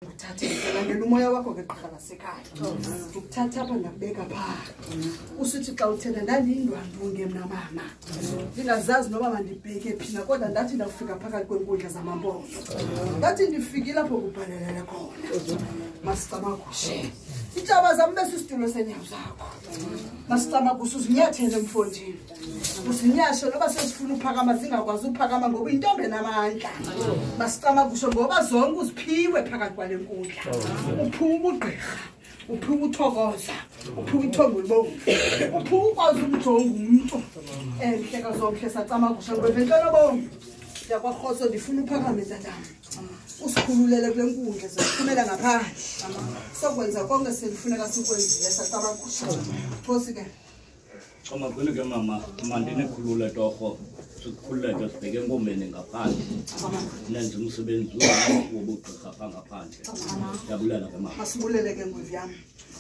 Uthathe landela umoya wakho ke gqirha lasekhaya. Ndikuthatha apha ndakubeka phaa. Usithi xa uthetha ndandiyindwandunge mna mama. Ndingazazi noba mandibheke phina kodwa ndathi ndakufika phakathi kwenkundla zamaMpondo. Ndathi ndifikile apho kubhalelele khona. Masicamagushe. Iintshaba zam besisitulo seenyawo zakho. Masicamagushe uzinyathele mfondini. Uzinyashe noba sezifuna uphakama zingakwazi uphakama ngoba uyintombi enamandla. Masicamagushe ngoba zonke uziphiwe phakathi kwale nkundla. Uphiwe ubugqirha, uphiwe uthokoza, uphiwe ithongo olibomvu, uphiwe ukwazi ukujonga umntu. Mhlekazi omhle sacamagusha ngweve ntlonobomvu yakwarhoso ndifuna uphakame tatam. Usikhululele kule nkundla siphumela ngaphandle. Sokwenza konke selifuneka sikwenzile sacamagusha. Khosi ke. Camagwini ke mama, mandinikhulule torho, sikhululeke sibheke enkomeni ngaphandle. Nenze umsebenzi wenu wobugqirha phaa ngaphandle. Ndiyabulela ke mama. Masibulele ke ngwevu yam.